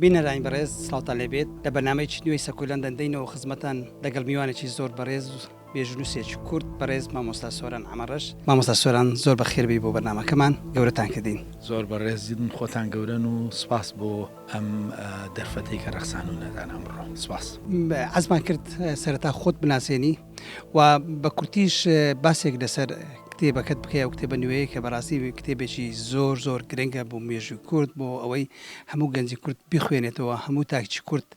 بینەرانی بەڕێز سڵاوتان لێبێت لە بەرنامەیەکی نوێی سەکۆی لەندەن دێینەوە خزمەتان لەگەڵ میوانێکی زۆر بەڕێز و مێژوونووسێکی کورد بەڕێز مامۆستا سۆران عەمەڕەش. مامۆستا سۆران زۆر بەخێر بێی بۆ بەرنامەکەمان گەورەتان کردین. زۆر بەڕێزن خۆتان گەورەن و سپاس بۆ ئەم دەرفەتەی کە ڕەخسانونەتان ئەمڕۆ سپاس. حەزمان کرد سەرەتا خۆت بناسێنی و بە کورتیش باسێک لەسەر کتێبەکەت بکەی ئەو کتێبە نوێیە کە بەڕاستی کتێبێکی زۆر زۆر گرنگە بۆ مێژووی کورد بۆ ئەوەی هەموو گەنجی کورد بیخوێنێتەوە هەموو تاکی کورد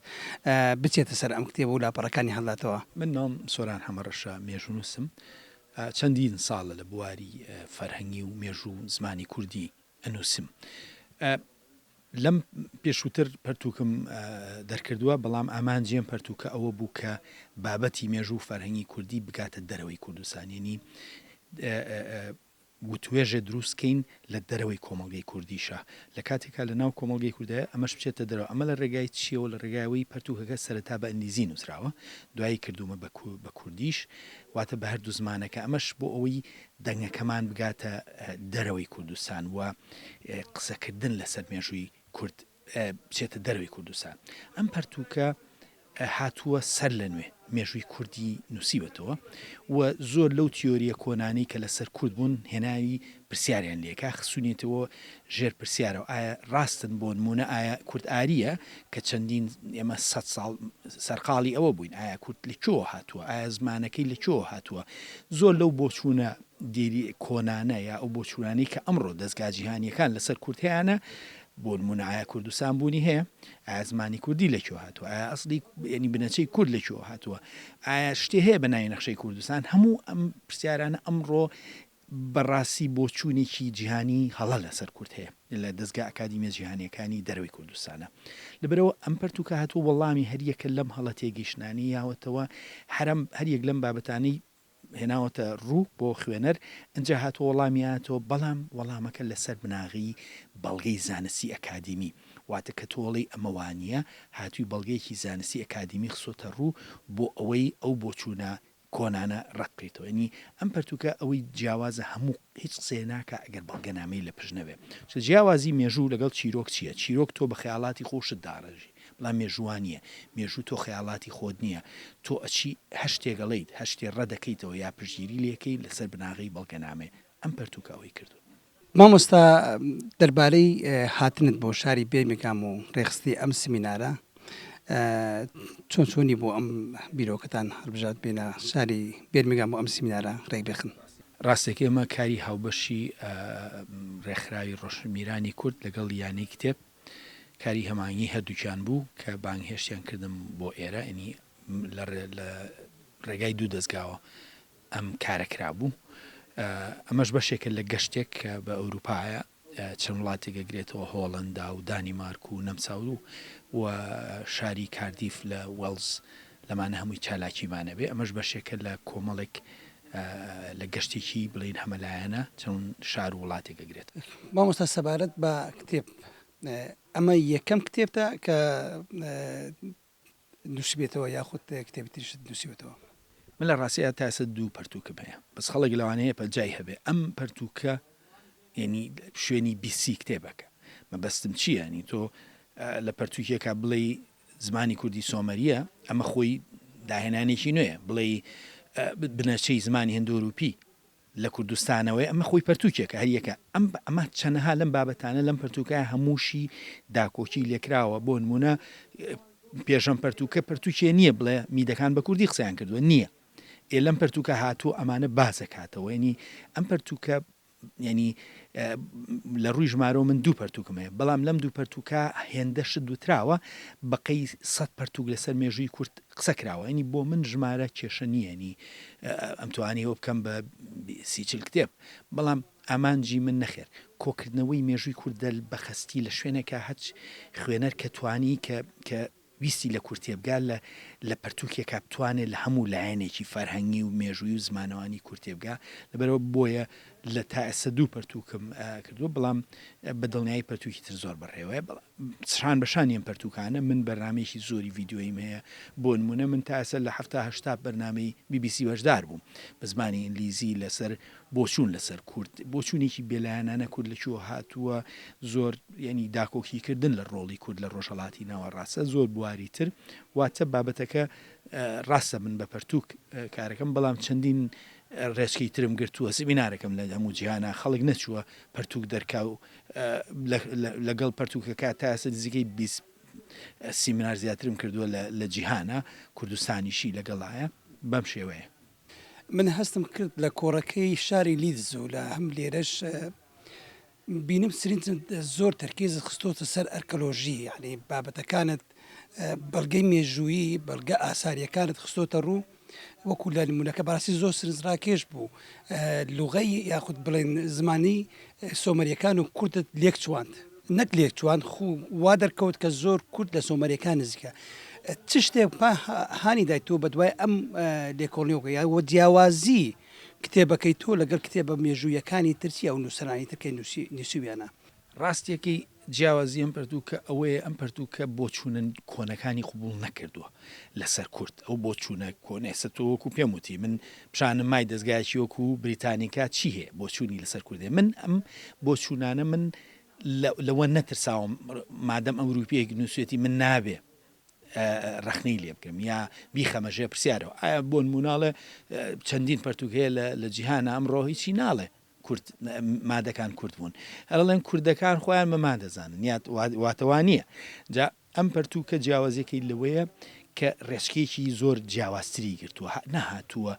بچێتە سەر ئەم کتێبە و لاپەڕەکانی هەڵداتەوە. من ناوم سۆران حەمەڕەشە مێژوونووسم چەندین ساڵە لە بواری فەرهەنگی و مێژوو و زمانی کوردی ئەنووسم. لەم پێشووتر پەرتووکم دەرکردووە، بەڵام ئامانجی ئەم پەرتووکە ئەوە بوو کە بابەتی مێژوو و فەرهەنگی کوردی بگاتە دەرەوەی کوردستان، یەنی وتوێژێ دروست کەین لە دەرەوەی کۆمەڵگەی کوردیشا، لە کاتێکا لە ناو کۆمەڵگەی کوردایە ئەمەش بچێتە دەرەوە، ئەمە لە ڕێگای چییەوە؟ لە ڕێگای ئەوەی پەرتووکەکە سەرەتا بە ئینگلیزی نووسراوە، دوایی کردوومە بە کوردیش، واتە بە هەردوو زمانەکە، ئەمەش بۆ ئەوەی دەنگەکەمان بگاتە دەرەوەی کوردستان و قسەکردن لەسەر مێژووی کورد بچێتە دەرەوەی کوردستان. ئەم پەرتووکە هاتووە سەر لە نوێ مێژووی کوردی نووسیوەتەوە و زۆر لەو تیۆرییە کۆنانەی کە لەسەر کورد بوون هێناوی پرسیاریان لێکا خسونیەتەوە ژێر پرسیارەوە ئایا ڕاستن بۆ نموونە ئایا کورد ئارییە کە چەندین ئێمە سەد ساڵ سەرقاڵی ئەوە بووین ئایا کورد لە کوێوە هاتووە ئایا زمانەکەی لە کوێوە هاتووە زۆر لەو بۆچوونە دێری کۆنانە یا ئەو بۆچوونانەی کە ئەمڕۆ دەزگا جیهانییەکان لەسەر کورد هەیانە بۆ نموونە ئایا کوردستان بوونی هەیە؟ ئایا زمانی کوردی لە کوێ هاتووە؟ ئایا ئەسڵی یعنی بنەچەی کورد لە کوێوە هاتووە؟ ئایا شتێ هەیە بە ناوی نەخشەی کوردستان؟ هەموو ئەم پرسیارانە ئەمڕۆ بەڕاستی بۆچوونێکی جیهانی هەڵە لەسەر کورد هەیە لە دەزگا ئەکادیمیە جیهانیەکانی دەرەوەی کوردستانە. لەبەرئەوە ئەم پەرتووکە هاتووە وەڵامی هەریەکە لەم هەڵە تێگەیشتنانەی یاوەتەوە، هەرەم هەریەک لەم بابەتانەی هێناوەتە ڕوو بۆ خوێنەر، ئنجا هاتووە وەڵامیاتەوە، بەڵام وەڵامەکە لەسەر بناغەی بەڵگەی زانستی ئەکادیمی، واتە کە تۆ ئەڵێی ئەمە وانییە، هاتووی بەڵگەیەکی زانستی ئەکادیمی خستۆتە ڕوو بۆ ئەوەی ئەو بۆچوونە کۆنانە ڕەت بکەیتەوە. یانی ئەم پەرتووکە ئەوەی جیاوازە هەموو هیچ قسەیە ناکا ئەگەر بەڵگەنامەی لە پشت نەبێ. چونکە جیاوازی مێژوو لەگەڵ چیرۆک چییە؟ چیرۆک تۆ بە خەیاڵاتی خۆشت داڕێژی، بەڵام مێژوو وا نییە. مێژوو تۆ خەیاڵاتی خۆت نییە. تۆ ئەچی هەر شتێک ئەڵێیت، هەر شتێ ڕەدەکەیتەوە یا پشتگیری لێکەی لەسەر بناغەی بەڵگەنامەیە. ئەم پەرتووکە ئەوەی کردووە. مامۆستا دەربارەی هاتنت بۆ شاری بێرمینگهام و ڕێکخستنی ئەم سمینارە چۆن چۆنی بۆ ئەم بیرۆکەتان هەڵبژارد بێنە شاری بێرمینگهام بۆ ئەم سمینارە ڕێکبخن؟ ڕاستەکەی ئێمە کاری هاوبەشی ڕێکخراوی ڕۆشنبیرانی کورد لەگەڵ یانەی کتێب کاری هەماهەنگی هەردووکیان بوو کە بانگهێشتیان کردم بۆ ئێرە یانی لە ڕێگای دوو دەزگاوە ئەم کارە کرابوو. ئەمەش بەشێکە لە گەشتێک کە بە ئەوروپایە چەند وڵاتێک ئەگرێتەوە هۆڵەندا و دانیمارک و نەمسا و و شاری کاردیف لە وێڵز لەمانە هەمووی چالاکیمان ئەبێ ئەمەش بەشێکە لە کۆمەڵێک لە گەشتێکی بڵێین هەمەلایەنە چەند شار و وڵاتێک ئەگرێت. مامۆستا سەبارەت بە کتێب ئەمە یەکەم کتێبتە کە نووسیبێتەوە یاخود کتێبی تریشت نووسیوەتەوە؟ من لە ڕاستیا تا ئێستا دوو پەرتووکم هەیە بەس خەڵک لەوانەیە پەنجای هەبێ ئەم پەرتووکە یعنی شوێنی بیسی کتێبەکە مەبەستم چییە ینی تۆ لە پەرتووکێکا بڵێی زمانی کوردی سۆمەریە ئەمە خۆی داهێنانێکی نوێیە بڵێی بنەچەی زمانی هندۆروپی لە کوردستانەوەیە ئەمە خۆی پەرتوکێکە هەر یەکە ئەم ئەمە چەنەها لەم بابەتانە لەم پەرتوکە هەمووشی داکۆکی لێکراوە بۆ نمونە پێشەم پەرتوکە پەرتوکێ نییە بڵێ میدەکان بە کوردی قسەیان کردووە نییە ئێ لەم پەرتوکە هاتوو ئەمانە بازەکاتەوە ینی ئەم پەرتوکە ینی لە ڕووی ژمارەوە من دوو پەرتوکم هەیە بەڵام لەم دوو پەرتوکە هێندە شت دوتراوە بەقەی سەد پەرتوک لەسەر مێژووی کورد قسە کراوە ینی بۆ من ژمارە کێشە نییە ینی ئەمتوانی ئەوە بکەم بە سی چل کتێب بەڵام ئامانجی من نەخێر کۆکردنەوەی مێژووی کوردە بە خەستی لە شوێنێکا هەچ خوێنەر کە توانی کە کە ویستی لە کورد تێبگا لە لە پەرتووکێکا بتوانێ لە هەموو لایەنێکی فەرهەنگی و مێژووی و زمانەوانی کورد تێبگا، لەبەرئەوە بۆیە لە تا ئێستا دوو پەرتووکم کردووە، بەڵام بە دڵنیایی پەرتووکی تر زۆر بەڕێوەیە، بەڵام شان بە شانی ئەم پەرتووکانە من بەرنامەیەکی زۆری ڤیدیۆییم هەیە، بۆ نموونە من تا ئێستا لە حەفتا هەشتا بەرنامەی بی بی سی بەشدار بووم بە زمانی ئینگلیزی لەسەر بۆچوون لەسەر کورد، بۆچوونێکی بێلایەنانە کورد لە کوێوە هاتووە، زۆر یانی داکۆکی کردن لە ڕۆڵی کورد لە ڕۆژهەڵاتی ناوەڕاستە، زۆر بواری تر، واتە بابەتەکە ڕاستە من بە پەرتووک کارەکەم، بەڵام چەندین ڕێچکەی ترم گرتووە، سمینارەکەم لە هەموو جیهانا خەڵک نەچووە پەرتووک دەرکا و لەگەڵ پەرتووکەکە تا ئێستا نزیکەی 20 سیمینار زیاترم کردووە لە جیهانا، کوردستانیشی لەگەڵایە، بەم شێوەیە. من هەستم کرد لە کۆڕەکەی شاری لیدز و لە هەم لێرەش بینیم سرنجت زۆر تەرکیزت خستۆتە سەر ئەرکەلۆژی یعنی بابەتەکانت بەڵگەی مێژوویی بەڵگە ئاساریەکانت خستۆتە ڕوو وەکو لە نمونەکە بەڕاستی زۆر سرنجڕاکێش بوو لوغەی یاخود بڵێن زمانی سۆمەریەکان و کوردت لێک چواند نەک لێک چواند خو وا دەرکەوت کە زۆر کورد لە سۆمەریەکان نزیکە چ شتێک هانی دای تۆ بەدوای ئەم لێکۆڵینەوە یا وە جیاوازی کتێبەکەی تۆ لەگەڵ کتێبە مێژوویەکانی تر چیە ئەو نووسەرانی تر کە نووسیویانە؟ ڕاستیەکەی جیاوازی ئەم پەرتووکە ئەوەیە ئەم پەرتووکە بۆچوونە کۆنەکانی قبوڵ نەکردووە لەسەر کورد ئەو بۆچوونە کۆنە ئێستا تۆ وەکو پێم وتی من پیشانم مای دەزگایەکی وەکو بریتانیکا چی هەیە بۆچوونی لەسەر کوردێ من ئەم بۆچوونانە من لەوە نەترساوم مادەم ئەوروپیەک نووسێتی من نابێ ڕەخنەی لێ بکەم یا بیخەمە ژێر پرسیارەوە ئایا بۆ نموناڵێ چەندین پەرتوک هەیە لە جیهانە ئەمڕۆ هیچی ناڵێ کورد مادەکان کورد بوون هەرڵێن کوردەکان خۆیان بە ماد دەزانن یا واتەوە نییە جا ئەم پەرتووکە جیاوازیەکەی لەوەیە کە ڕێچکەیەکی زۆر جیاوازتری گرتووە نەهاتووە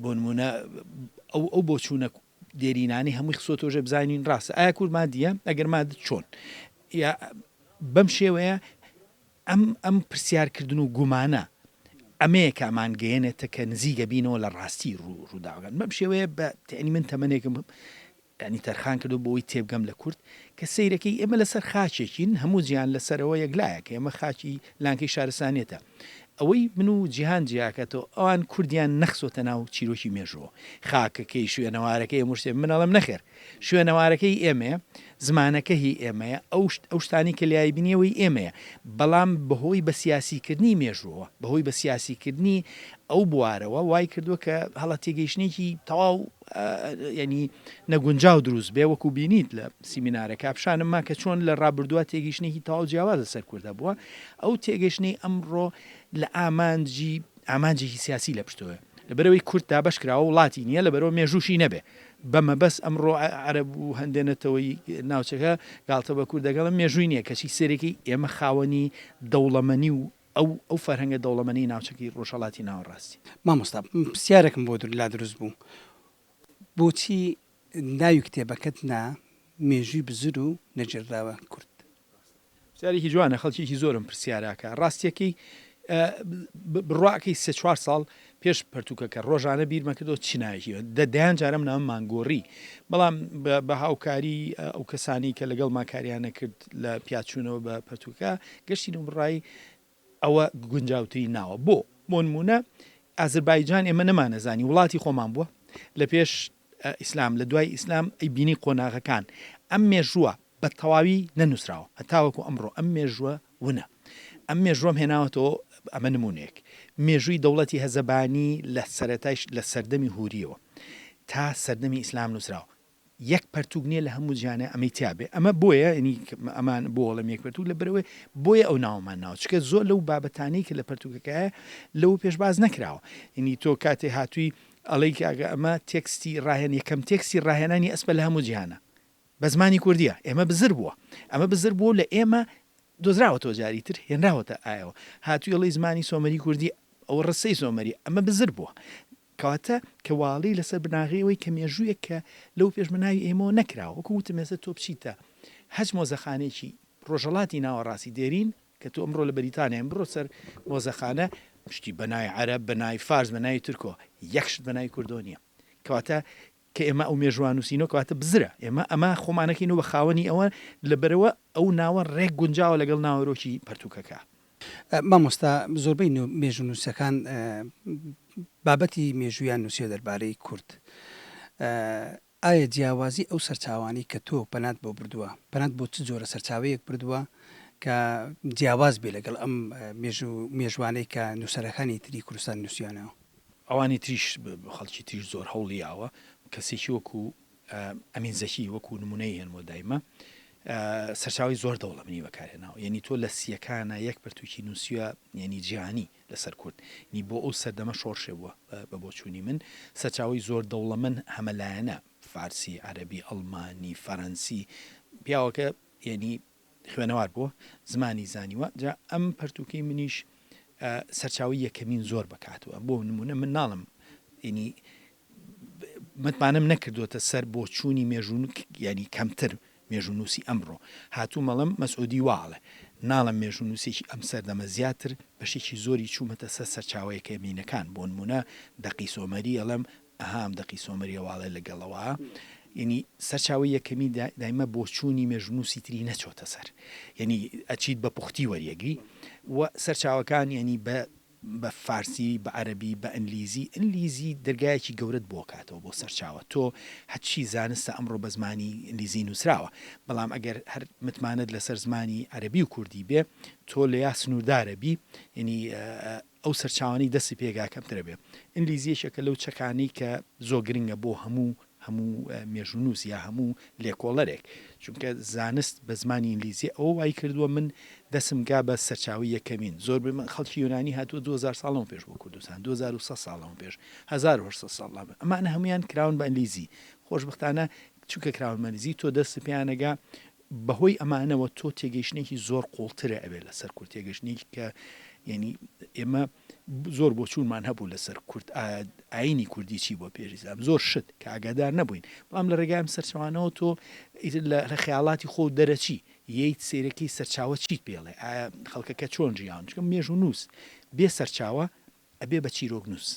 بۆ نمونە ئەو ئەو بۆچوونە دێرینانەی هەمووی خسۆتۆ ژێ بزانین ڕاستە ئایا کورد مادیە ئەگەر ماد چۆن یا بەم شێوەیە ئەم ئەم پرسیارکردن و گومانە ئەمەیە کە ئەمان گەیەنێتە کە نزیک ئەبینەوە لە ڕاستی ڕوو ڕووداوەکان بەم شێوەیە بە یانی من تەمەنێکم یانی تەرخان کردو بۆ ئەوەی تێبگەم لە کورد کە سەیرەکەی ئێمە لەسەر خاکێکین هەموو جیهان لەسەرەوە یەکلایەکە ئێمە خاکی لانکەی شارستانیەتە ئەوەی من و جیهان جیاکەتەوە ئەوان کوردیان نەخسۆتە ناو چیرۆکی مێژووە خاکەکەی شوێنەوارەکەی هەموو شتێ من ئەڵێم نەخێر شوێنەوارەکە هی ئێمەیە، زمانەکە هی ئێمەیە، ئەو ئەو شتانەی کە لای بینیەوە هی ئێمەیە، بەڵام بەهۆی بە سیاسیکردنی مێژووەوە، بەهۆی بە سیاسیکردنی ئەو بوارەوە وای کردووە کە هەڵە تێگەیشتنێکی تەواو یانی نەگونجاو دروست بێ، وەکو بینیت لە سیمینارەکە پیشانم ما کە چۆن لە ڕابردووە تێگەیشتنێکی تەواو جیاواز لەسەر کورد هەبووە، ئەو تێگەیشتنەی ئەمڕۆ لە ئامانجی ئامانجێکی سیاسی لە پشتەوەیە، لەبەرئەوەی کورد دابەش کراوە وڵاتی نییە، لەبەرئەوە مێژووشی نەبێ، بە مەبەست ئەمڕۆ عەرەب و هەندێ نەتەوەی ناوچەکە گاڵتە بە کورد دەکەن مێژووی نییە کەچی سەرەکی ئێمە خاوەنی دەوڵەمەنی و ئەو ئەو فەرهەنگە دەوڵەمەنی ناوچەکەی ڕۆژهەڵاتی ناوەڕاستی. مامۆستا پرسیارێکم بۆ لا دروست بوو بۆچی ناوی کتێبەکەت نا مێژووی بزر و نەگێڕدراوە کورد؟ پرسیارێکی جوانە خەڵکیکی زۆرم پرسیاراکە ڕاستیەکەی بڕواکەی سێ چوار ساڵ پێش پەرتوکەکە ڕۆژانە بیرمە کردەوە چ ناوێکی دە دەیان جارم ناومان گۆڕی بەڵام بە هاوکاری ئەو کەسانی کە لەگەڵمان کاریان نەکرد لە پیاچوونەوە بە پەرتوکە گەشتین و بڕای ئەوە گونجاوترین ناوە بۆ بۆ نمونە ئازربایجان ئێمە نەمانەزانی وڵاتی خۆمان بووە لە پێش ئیسلام لە دوای ئیسلام ئەی بینی قۆناغەکان ئەم مێژووە بە تەواوی نەنووسراوە هەتاوەکو ئەمڕۆ ئەم مێژووە ونە. ئەم مێژووەم هێناوەتەوە ئەمە نموونەیەک. مێژووی دەوڵەتی هەزەبانی لە سەرەتای لە سەردەمی هورییەوە تا سەردەمی ئیسلام نووسراوە. یەک پەرتووک نییە لە هەموو جیهانێ ئەمەی تیا بێ. ئەمە بۆیە یانی ئەمان بۆ ئەڵێم یەک پەرتووک لەبەرئەوەی بۆیە ئەو ناوەمان ناوە. چونکە زۆر لەو بابەتانەی کە لە پەرتووکەکایە لەوە پێش باس نەکراوە. یانی تۆ کاتێ هاتووی ئەڵێی کاکە ئەمە تێکستی ڕاهێن یەکەم تێکستی ڕاهێنانی ئەسپە لە هەموو جیهانە. بە زمانی کوردیە ئێمە بزر بووە ئەمە بزر بووە و لە ئێمە دۆزراوەتەوە جاری تر هێنراوەتە ئایەوە هاتووی ئەڵێی زمانی سۆمەری کوردی ئەوە ڕستەی سۆمەری ئەمە بزر بووە کەواتە کە واڵی لەسەر بناغەی ئەوەی کە مێژوویەک کە لەو پێش بە ناوی ئێمەوە نەکراوە وەکو وتم ئێستا تۆ بچیتە هەچ مۆزەخانەیەکی ڕۆژهەڵاتی ناوەڕاستی دێرین کە تۆ ئەمڕۆ لە بەریتانیای بڕۆ سەر مۆزەخانە شتی بە ناوی عەرەب بە ناوی فارس بە ناوی تورکۆ یەک شت بە ناوی کوردەوە نییە کەواتە کە ئێمە ئەو مێژووە نووسینەوە کەواتە بزرە، ئێمە ئەمە خۆمانەکەینەوە بە خاوەنی ئەوە، لەبەرئەوە ئەو ناوە ڕێک گونجاوە لەگەڵ ناوەرۆکی پەرتووکەکە. مامۆستا زۆربەی مێژوونووسەکان بابەتی مێژوویان نووسیوە دەربارەی کورد ئایا جیاوازی ئەو سەرچاوانەی کە تۆ پەنات بۆ بردووە پەنات بۆ چ جۆرە سەرچاوەیەک بردووە کە جیاواز بێ لەگەڵ ئەم مێژوو مێژوانەی کە نووسەرەکانی تری کوردستان نووسیانەوە؟ ئەوانی تریش خەڵکی تریش زۆر هەوڵی یاوە کەسێکی وەکو ئەمین زەکی وەکو نمونەی هێنمەوە دایمە سەرچاوەی زۆر دەوڵەمنی بەکارهێناوە یەنی تۆ لە سیەکانە یەک پەرتوکی نووسیوە یەنی جیهانی لەسەر کورد نی بۆ ئەو سەردەمە شۆڕشێ بووە بە بۆچوونی من سەرچاوەی زۆر دەوڵەمەند هەمەلایەنە فارسی عەرەبی ئەڵمانی فەرەنسی پیاوەکە یەنی خوێنەوار بووە زمانی زانیوە جا ئەم پەرتوکەی منیش سەرچاوەی یەکەمین زۆر بەکاتوە بۆ نمونە من ناڵم ینی متمانەم نەکردووەتە سەر بۆچوونی مێژوو یانی کەمتر مێژوونووسی ئەمڕۆ هاتووم ئەڵێم مەسعودی وا ئەڵێ ناڵێم مێژوونووسێکی ئەم سەردەمە زیاتر بەشێکی زۆری چوومەتە سەر سەرچاوە یەکەمینەکان بۆ نموونە دەقی سۆمەری ئەڵێم ئەها ئەم دەقی سۆمەریە وا ئەڵێ لەگەڵەوە یعنی سەرچاوەی یەکەمی دایمە بۆچوونی مێژوونووسی تری نەچۆتە سەر یعنی ئەچیت بە پوختی وەریەگری و سەرچاوەکان یعنی بە بە فارسی، بە عەرەبی، بە ئنلیزی، ئنلیزی دەرگایەکی گەورەت بۆ کاتەوە بۆ سەرچاوە، تۆ هەرچی زانستە ئەمڕۆ بە زمانی ئنلیزی نووسراوە، بەڵام ئەگەر هەر متمانەت لەسەر زمانی عەرەبی و کوردی بێ، تۆ لەیا سنووردارە بی، یەنی ئەو سەرچاوانەی دەستت پێ گا کەمترە بێ. ئنلیزی یەکێکە لەو چەکانەی کە زۆر گرنگە بۆ هەموو هەموو مێژوونووس یا هەموو لێکۆڵەرێک، چونکە زانست بە زمانی ئینگلیزیە، ئەوە وای کردووە من دەسم گا بە سەرچاوەی یەکەمین، زۆربەی من خەڵکی یۆنانی هاتووە 2000 ساڵ لەمەو پێش بۆ کوردستان، 2100 ساڵ لەمەو پێش، 1800 ساڵ لەمەو، ئەمانە هەموویان کراون بە ئینگلیزی، خۆشبەختانە چونکە کراون بە ئینگلیزی تۆ دەستت پێیان ئەگا، بەهۆی ئەمانەوە تۆ تێگەیشتنێکی زۆر قوڵترە ئەبێ لەسەر کورد، تێگەیشتنێکی کە یعنی ئێمە زۆر بۆچوونمان هەبوو لەسەر کورد، ئایینی کوردی چی بووە پێش ئیسلام، زۆر شت کە ئاگادار نەبووین، بەڵام لە ڕێگای ئەم سەرچاوانەوە تۆ ئیتر لە خەیاڵاتی خۆت دەرەچی، یەیت سەیرەکەی سەرچاوە چیت پێ ئەڵێ، ئایا خەڵکەکە چۆن ژیاون، چونکە مێژوونووس بێ سەرچاوە ئەبێ بە چیرۆکنووس،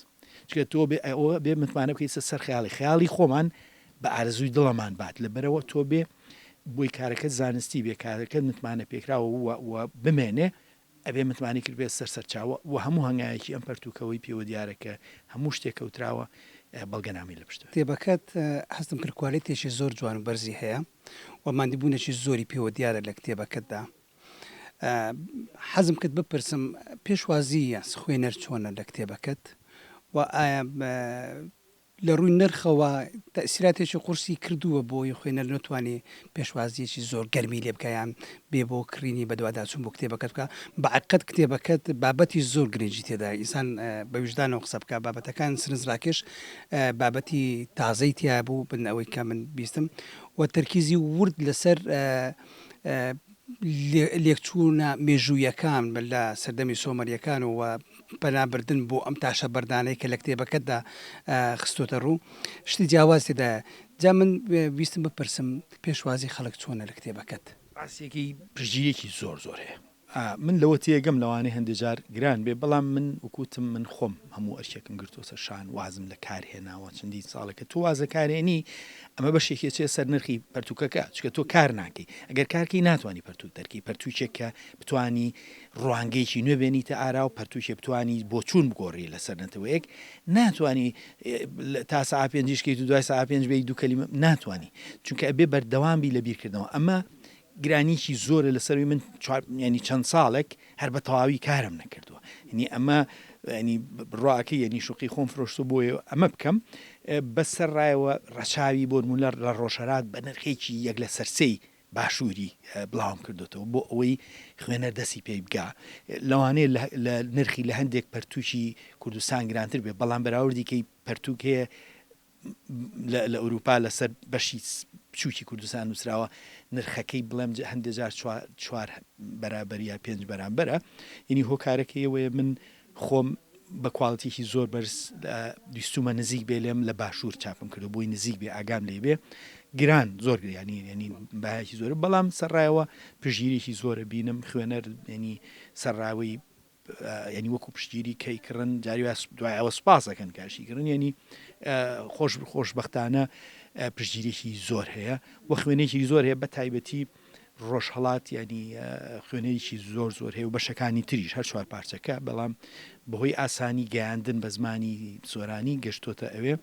چونکە تۆ بێ ئەوە بێ متمانە بکەیتە سەر خەیاڵی، خەیاڵی خۆمان بە ئارەزووی دڵەمان بات، لەبەرئەوە تۆ بێ بۆی کارەکەت زانستی بێ، کارەکەت متمانە پێکراوە و بمێنێ، ئەبێ متمانەی کردبێت سەر سەرچاوە و هەموو هەنگاوێکی ئەم پەرتووکەوەی پێوە دیارە کە هەموو شتێک کەوتراوە بەڵگەنامەی لە پشتەوەیە. کتێبەکەت هەستم کرد کوالێتێکی زۆر جوان و بەرزی هەیە و ماندیبوونێکی زۆری پێوە دیارە لە کتێبەکەتدا. حەزم کرد بپرسم پێشوازی خوێنەر چۆنە لە کتێبەکەت و ئایا لە ڕووی نرخەوە تەئسیراتێکی قورسی کردووە بۆی خوێنەر نەتوانێ پێشوازییەکی زۆر گەرمی لێ بکا یان بێ بۆ کڕینی بەدواداچوون بۆ کتێبەکەت بکا بە عەقیقەت کتێبەکەت بابەتی زۆر گرنگی تێدایە ئینسان بە ویژدانەوە قسە بکا بابەتەکان سرنجڕاکێش بابەتی تازەی تیا بوو بن ئەوەی کە من بیستم و تەرکیزی ورد لەسەر لێکچوونە مێژوویەکان لە سەردەمی سۆمەریەکان و پەنا بردن بۆ ئەم تاشە بەردانەی کە لە کتێبەکەتدا خستۆتە ڕوو شتی جیاواز تێدایە جا من ویستم بپرسم پێشوازی خەڵک چۆنە لە کتێبەکەت؟ ڕاستیەکەی پشتگیریەکی زۆر زۆر هەیە من لەوە تێگەم لەوانەیە هەندێ جار گران بێ بەڵام من وەکو وتم من خۆم هەموو ئەرکێکم گرتووە سەر شان وازم لە کار هێناوە چەندین ساڵێکە تۆ واز لە کار هێنی ئەمە بەشێکی ئەچێ سەر نرخی پەرتوکەکە چونکە تۆ کار ناکەی ئەگەر کارکەی ناتوانی پەرتوک دەرکەی پەرتوکێک کە بتانی ڕوانگەیەکی نوێ بێنیتە ئارا و پەرتوکێ بتانی بۆچوون بگۆڕی لەسەر نەتەوەیەک ناتوانی تا سەعات پێنجیش کەیت و دوای سەعات پێنج بێی دوو کەلیمە ناتوانی چونکە ئەبێ بەردەوام بی لە بیرکردنەوە ئەمە گرانیکی زۆرە لەسەروی من ینی چەند ساڵێک هەر بە تەواوی کارم نەکردووە ینی ئەمە ینی بڕواکە یعنی شوقی خۆم فرۆشتو بۆیە ئەمە بکەم بەسەر ڕایەوە ڕەچاوی بۆ نمونە لە ڕۆژهەرات بە نرخێکی یەک لە سەرسێی باشووری بڵاوم کردوێتەوە بۆ ئەوەی خوێنەر دەستی پێی بگا لەوانەیە لە نرخی لە هەندێک پەرتوکی کوردستان گرانتر بێ بەڵام بەراوردیکەی پەرتوک هەیە لە ئەوروپا لەسەر بەشی بچووکی کوردستان نووسراوە نرخەکەی بڵێم هەندێک جار چوار بەرابەر یا پێنج بەرامبەرە یعنی هۆکارەکەی ئەوەیە من خۆم بە کواڵتیکی زۆر بەرز ویستومە نزیک بێ لێم لە باشوور چاپم کردو بۆی نزیک بێ ئاگام لێ بێ گران زۆر گریانی ینی باەکی زۆر بەڵام سەرڕایەوە پشگیریی زۆرە بینم خوێنەر ینی سەرڕاوی یانی وەکو پشتگیری کەی کڕن جاری وا دوای ئەوە سوپاس ئەکەن کاشی کڕن یانی خۆش خۆشبەختانە پشتگیریی زۆر هەیە و خوێنێکی زۆر هەیە بە تایبەتی ڕۆژهەڵات یانی خوێنەرێکی زۆر زۆر هەیە و بەشەکانی تریش هەر چوار پارچەکە بەڵام بەهۆی ئاسانی گەیاندن بە زمانی سۆرانی گەشتۆتە ئەوێ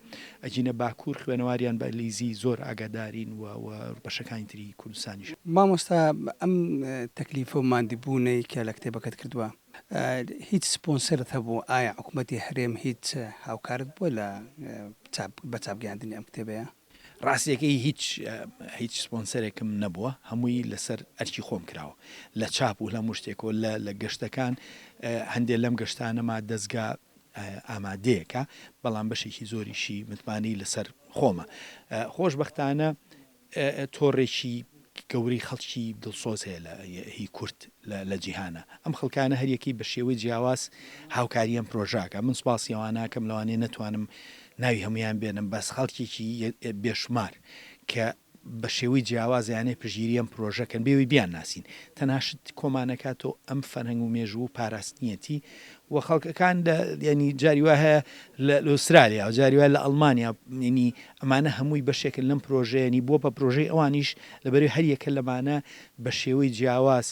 ئەگینە باکوور خوێنەواریان بە ئەلیزی زۆر ئاگادارین و و بەشەکانی تری کوردستانیش. مامۆستا ئەم تەکلیفە و ماندیبوونەی کە لە کتێبەکەت کردووە هیچ سپۆنسەرت هەبوو ئایا حکومەتی هەرێم هیچ هاوکارت بووە لە چاپ بە چاپ گەیاندنی ئەم کتێبەیە؟ ڕاستیەکەی هیچ هیچ سپۆنسەرێکم نەبووە هەمووی لەسەر ئەرکی خۆم کراوە لە چاپ و لە هەموو شتێکەوە لە لە گەشتەکان هەندێک لەم گەشتانەما دەستگا ئامادەیەکە بەڵام بەشێکی زۆریشی متمانەی لەسەر خۆمە خۆشببختانە تۆڕێکی گەورەی خەڵکی دڵسۆز هەیە لە هی کورد لە جیهانە ئەم خەڵکانە هەریەکەی بە شێوەی جیاواز هاوکاری ئەم پرۆژاکە من سوپاسی ئەواناکەم لەوانەیە نەتوانم ناوی هەموویان بێنم بەس خەڵکێکی بێشومار کە بە شێوەی جیاواز یانەی پشتگیری ئەم پرۆژە کەن بێوەی بیان ناسین تەنها شت کۆمانەکاتەوە ئەم فەرهەنگ و مێژوو و پاراستنیەتی و خەڵکەکان لە ینی جاری وا هەیە لە ئوسترالیا و جاری وا لە ئەڵمانیا ینی ئەمانە هەمووی بەشێکن لەم پرۆژەیەنی بووە بە پرۆژەی ئەوانیش لەبەرەی هەریەکە لەمانە بە شێوەی جیاواز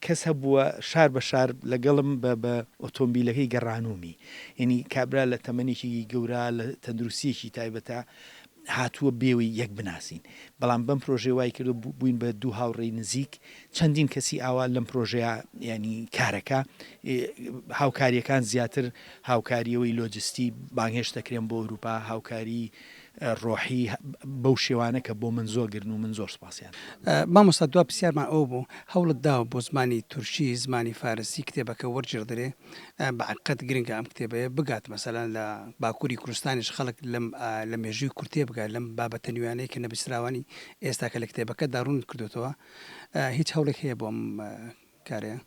کەس هەبووە شار بە شار لەگەڵم بە بە ئۆتۆمبیلەکەی گەڕانوومی یەنی کابرا لە تەمەنێکی گەورە لە تەندروستیەکی تایبەتە هاتووە بێوەی یەک بناسین بەڵام بەم پرۆژەیە وای کردو بووین بە دوو هاوڕێی نزیک چەندین کەسی ئاوا لەم پرۆژەیە ینی کارەکە هاوکاریەکان زیاتر هاوکاریەوەی لۆجستی بانگهێشت دەکرێن بۆ ئەوروپا هاوکاری ڕۆحی بەو شێوانە کە بۆ من زۆر گرن و من زۆر سپاسیان. مامۆستا دوا پرسیارمان ئەوە بوو هەوڵت داوە بۆ زمانی تورکی زمانی فارسی کتێبەکە وەرگێڕدرێ بە حەقیقەت گرنگە ئەم کتێبەیە بگات مەسەلەن لە باکوری کوردستانیش خەڵک لەم لە مێژووی کورد تێبگات لەم بابەتە نوێیانەی کە نەبیستراوانی ئێستا کە لە کتێبەکەتدا ڕوونت کردۆتەوە هیچ هەوڵێک هەیە بۆ ئەم کارەیە؟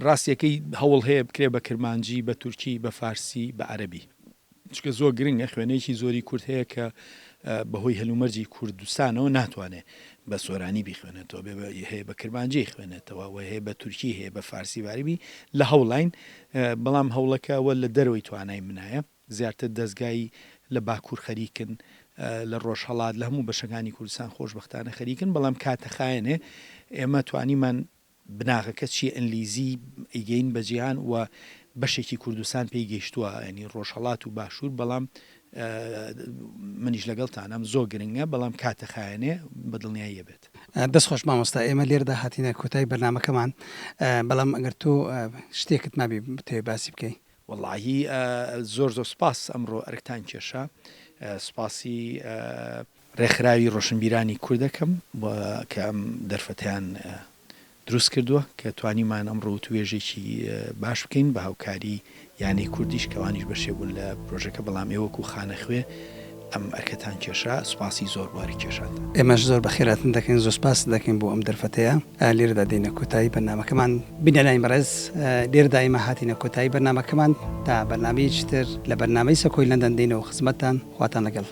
ڕاستیەکەی هەوڵ هەیە بکرێ بە کرمانجی، بە تورکی، بە فارسی، بە عەرەبی. چونکە زۆر گرنگە، خوێنەرێکی زۆری کورد هەیە کە بەهۆی هەلومەرجی کوردستانەوە ناتوانێ بە سۆرانی بیخوێنێتەوە، بێ هەیە بە کرمانجی خوێنێتەوە و هەیە بە تورکی، هەیە بە فارسی و عەرەبی، لە هەوڵاین، بەڵام هەوڵەکە ئەوە لە دەرەوەی توانای منایە، زیاتر دەزگای لە باکوور خەریکن، لە ڕۆژهەڵات، لە هەموو بەشەکانی کوردستان خۆشبەختانە خەریکن، بەڵام کاتەخایەنێ ئێمە توانیمان بناغەکە چیە ئنلیزی ئەیگەین بە جیهان و بەشێکی کوردستان پێی گەیشتووە ینی ڕۆژهەڵات و باشوور بەڵام منیش لەگەڵتانم زۆر گرنگە بەڵام کاتە خایەنێ بە دڵنیاییە بێت. دەست خۆش مامۆستا ئێمە لێرەدا هاتینە کۆتای بەرنامەکەمان بەڵام ئەگەر تۆ شتێکت مابی بتەوێ باسی بکەی. وەڵاهی زۆر زۆر سوپاس ئەمڕۆ ئەرکتان کێشا سوپاسی ڕێکخراوی ڕۆشنبیرانی کورد دەکەم و کە ئەم دەرفەتەیان دروست کردووە کە توانیمان ئەمڕۆ وتوێژێکی باش بکەین بە هاوکاری یانەی کوردیش کە ئەوانیش بەشێک بوون لە پرۆژەکە بەڵام ئێوە وەکوو خانەخوێ ئەم ئەرکەتان کێشا سوپاسی زۆر بۆ ئەرک کێشانتان. ئێمەش زۆر بەخێرهاتن دەکەین زۆر سوپاست دەکەین بۆ ئەم دەرفەتەیە لێرەدا دێینە کۆتایی بەرنامەکەمان بینەرانی بەڕێز لێرەدا ئێمە هاتینە کۆتایی بەرنامەکەمان تا بەرنامەیەکی تر لە بەرنامەی سەکۆی لەندەن دێینەوە خزمەتتان خواتان لەگەڵ.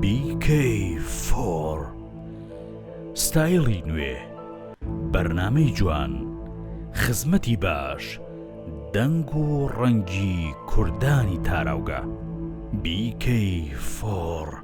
BK4 ستایڵی نوێ بەرنامەی جوان خزمەتی باش دەنگ و ڕەنگی کوردانی تاراوگە BK4.